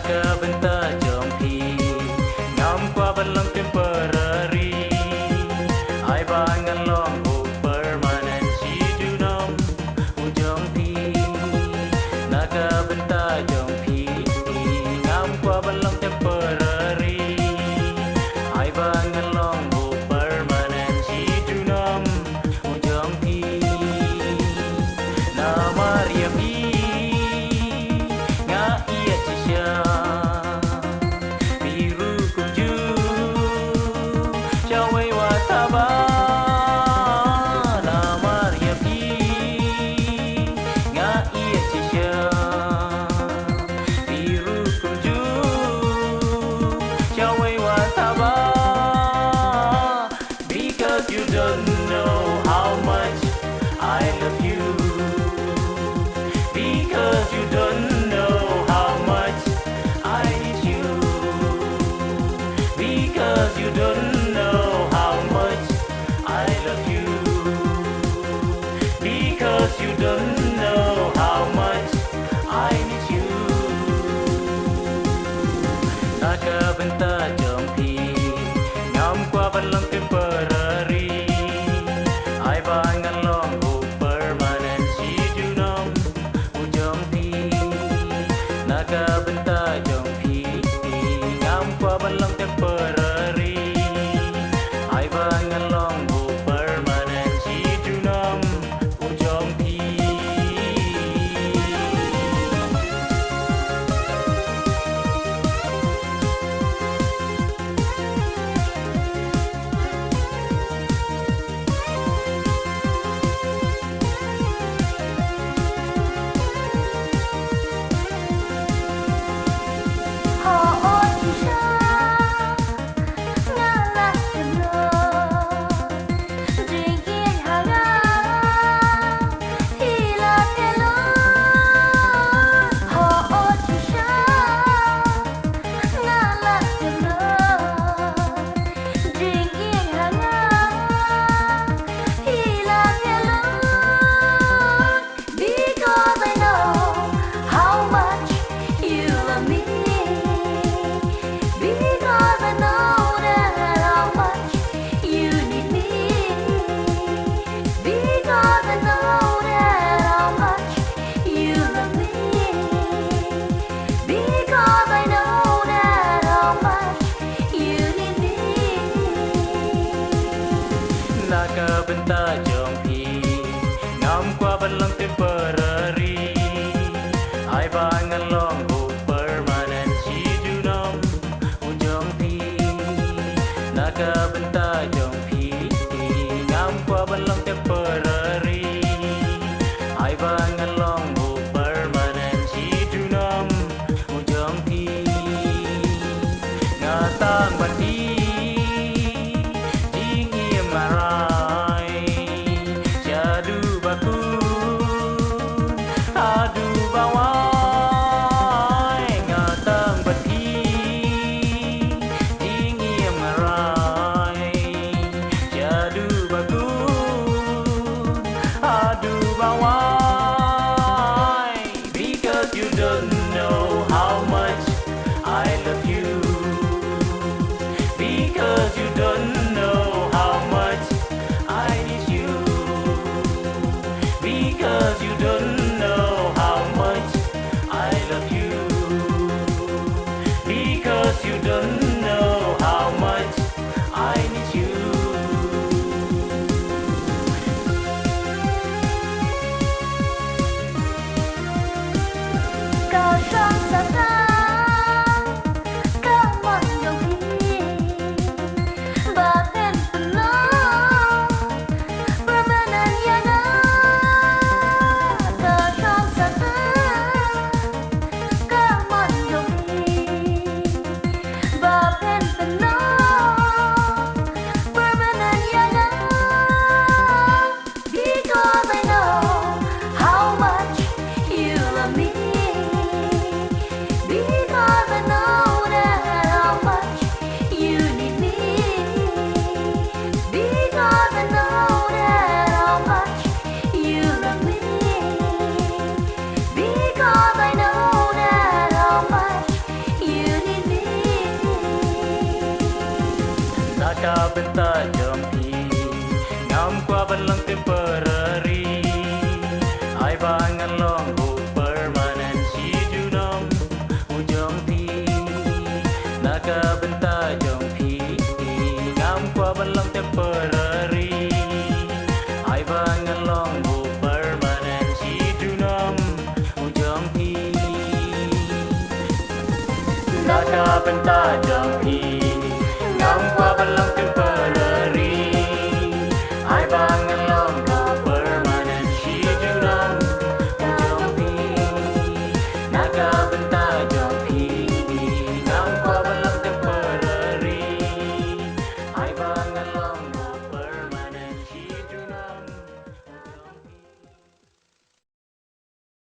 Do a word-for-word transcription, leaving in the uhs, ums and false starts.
Ka bynta jong phi ngam kwah ban long temporary. Ai ba ngan long u permanent shi junom u jong phi. Na ka bynta jong phi ngam kwah ban long temporary. Ai ba ngan long u permanent shi junom u jong phi. Namar ïa phi nga ïeit shisha. Phi ruh kumjuh sha wei wat haba. Namar ïa phi nga ïeit shisha. Phi ruh kumjuh sha wei wat haba. Because you don't know how much I love you. Because you don't know how much I need you. Because you don't know how much I love you. Because you don't know how much I need you. Na ka bynta jong phi ngam kwah ban long temporary. Ai ba ngan long u permanent shi junom u jong phi. Na ka bynta jong phi ngam kwah ban long temporary. Ai ba ngan long u permanent shi junom u jong phi. Because I know how much you love me. Because I know that how much you need me. Because I know that how much you love me. Because I know that how much you need me. Na ka bynta jong phi ngam kwah ban long temporary. Ai ba ngan long u permanent shi junom u jong phi. Na ka bynta jong phi ngam kwah ban long temporary. Ai ba ngan long u permanent shi junom u jong phi. Nga tang bad phi jingim nga rai. Shaduh ba kut haduh ba wai. Nga tang bad phi jingim nga rai. Shaduh ba kut haduh ba wai. Because you don't know how much I love you. Because you don't know how much I need you. Because you don't know how much I love you. Because you don't know how much I need you. Ka shong sa tang ka mon jong phi ba phin pynlong permanent ïa nga. Ka shong sa tang ka mon jong phi ba ka bynta jong phi, ngam kwah ban long temporary. Ai ba ngan long u permanent shi junom u jong phi. Na ka bynta jong phi, ngam kwah ban long temporary.